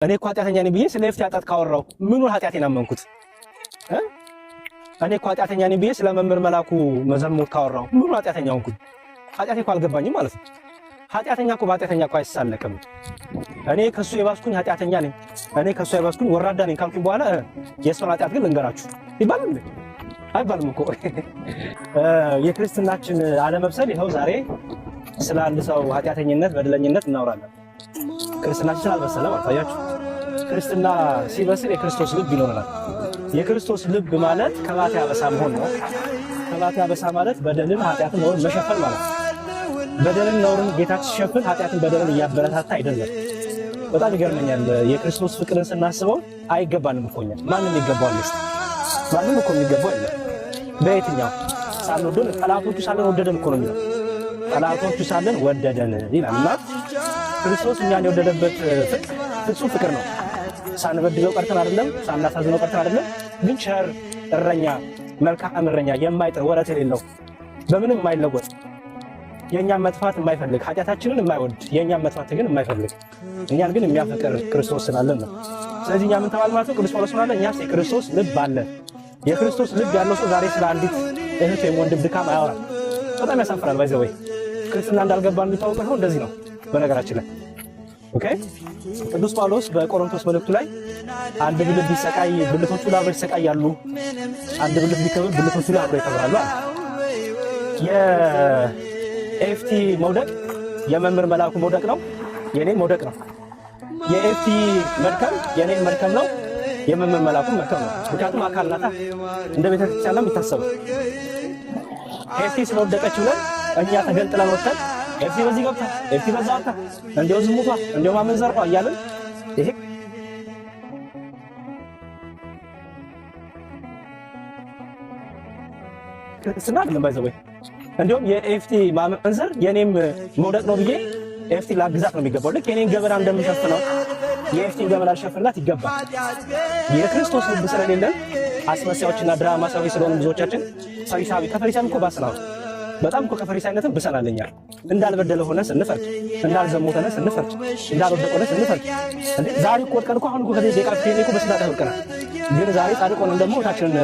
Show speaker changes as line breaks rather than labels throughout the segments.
እኔ እኮ ኃጢአተኛ ነኝ ብዬ ስለ ኤፍቲ ኃጢአት ካወራው ምኑን ኃጢአቴን አመንኩት? እኔ እኮ ኃጢአተኛ ነኝ ብዬ ስለ መምህር መላኩ መዘሙት ካወራው ምኑን ኃጢአተኛ ሆንኩኝ? ኃጢአቴ እኮ አልገባኝም ማለት ነው። ኃጢአተኛ እኮ በኃጢአተኛ እኮ አይሳለቅም። እኔ ከሱ የባስኩኝ ኃጢአተኛ ነኝ፣ እኔ ከሱ የባስኩኝ ወራዳ ነኝ ካልኩኝ በኋላ የእሷን ኃጢአት ግን ልንገራችሁ ይባላል አይባልም እኮ። የክርስትናችን አለመብሰል ይኸው ዛሬ ስለ አንድ ሰው ኃጢአተኝነት በደለኝነት እናወራለን። ክርስትናችን ስላልበሰለ ማለት አያችሁ። ክርስትና ሲበስል የክርስቶስ ልብ ይኖረናል። የክርስቶስ ልብ ማለት ከባቴ አበሳ መሆን ነው። ከባቴ አበሳ ማለት በደልን ኃጢአትን ነውርን መሸፈን ማለት ነው። በደልን ነውርን ጌታችን ሲሸፍን ኃጢአትን በደልን እያበረታታ አይደለም። በጣም ይገርመኛል። የክርስቶስ ፍቅርን ስናስበው አይገባንም እኮ እኛ። ማንም ይገባዋል? እስቲ ማንም እኮ የሚገባው የለም። በየትኛው ሳንወደን ጠላቶቹ ሳለን ወደደን እኮ ነው የሚለው። ጠላቶቹ ሳለን ወደደን ይላል እና ክርስቶስ እኛን የወደደበት ፍቅር ፍጹም ፍቅር ነው። ሳንበድለው ቀርተን አይደለም፣ ሳናሳዝነው ቀርተን አይደለም። ግን ቸር እረኛ፣ መልካም እረኛ፣ የማይጥር ወረት የሌለው፣ በምንም የማይለወጥ፣ የእኛን መጥፋት የማይፈልግ፣ ኃጢአታችንን የማይወድ፣ የእኛን መጥፋት ግን የማይፈልግ፣ እኛን ግን የሚያፈቅር ክርስቶስ ስላለን ነው። ስለዚህ እኛ ምን ተባል ማለት ነው? ቅዱስ ጳውሎስ ምን አለ? እኛስ የክርስቶስ ልብ አለን። የክርስቶስ ልብ ያለው ሰው ዛሬ ስለ አንዲት እህት ወይም ወንድም ድካም አያወራም። በጣም ያሳፍራል። By the way ክርስትና እንዳልገባ የሚታወቀው እንደዚህ ነው። በነገራችን ላይ okay፣ ቅዱስ ጳውሎስ በቆሮንቶስ መልእክቱ ላይ አንድ ብልት ቢሰቃይ ብልቶቹ ሁሉ አብረው ይሰቃያሉ፣ አንድ ብልት ቢከብር ብልቶቹ ሁሉ አብረው ይከብራሉ አለ። የኤፍቲ መውደቅ የመምህር መላኩ መውደቅ ነው፣ የኔም መውደቅ ነው። የኤፍቲ መድከም የኔም መድከም ነው፣ የመምህር መላኩ መድከም ነው። ምክንያቱም አካል ናታ፣ እንደ ቤተክርስቲያን ነው የሚታሰበው። ኤፍቲ ስለወደቀች ብለን እኛ ተገንጥለን ወጥተን ኤፍቲ በዚህ ገብታ፣ ኤፍቲ በዛ ወጥታ፣ እንዲያው ዝሙቷ፣ እንዲያው ማመንዘሯ እያልን ይሄ ክርስትና አይደለም። By the way እንዲሁም የኤፍቲ ማመንዘር የኔም መውደቅ ነው ብዬ ኤፍቲ ላግዛት ነው የሚገባው። ልክ የኔን ገበና እንደምሸፍነው የኤፍቲን ገበና ልሸፍንላት ይገባል። የክርስቶስ ልብ ስለሌለን አስመሳዮችና ድራማ ሰሪ ስለሆኑ ብዙዎቻችን ፈሪሳዊ ከፈሪሳዊ እኮ ባስናው በጣም እኮ ከፈሪሳይነትም ብሰናል። እኛ እንዳልበደለ ሆነ ስንፈርድ፣ እንዳልዘሞተ ሆነ ስንፈርድ፣ እንዳልወደቀ ሆነ ስንፈርድ፣ እንዴ ዛሬ እኮ ወድቀን እኮ አሁን እኮ ከዚህ ደቂቃ በፊት እኮ በስጋ ወድቀናል። ግን ዛሬ ጻድቅ ሆነን ደግሞ ታችንን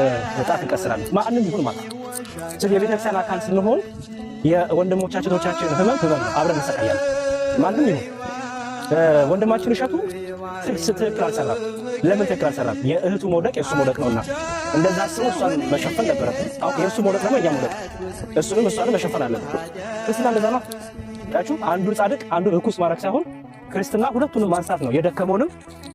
ጣት እንቀስራለን። ማንም ይሁን ማለት። ስለዚህ የቤተክርስቲያን አካል ስንሆን የወንድሞቻችን እህቶቻችን ህመም ህመም ነው፣ አብረን እንሰቃያለን። ማንም ይሁን ወንድማችን እሸቱ ትክክል አልሰራም። ለምን ትክክል አልሰራም? የእህቱ መውደቅ የእሱ መውደቅ ነውና እንደዛ አስቦ እሷን መሸፈን ነበረበት። አሁን የእሱ መውደቅ ደግሞ የእኛ መውደቅ፣ እሱንም እሷንም መሸፈን አለብን። ክርስትና እንደዛ ነው። ያችሁ አንዱን ጻድቅ አንዱን ርኩስ ማድረግ ሳይሆን ክርስትና ሁለቱንም ማንሳት ነው። የደከመውንም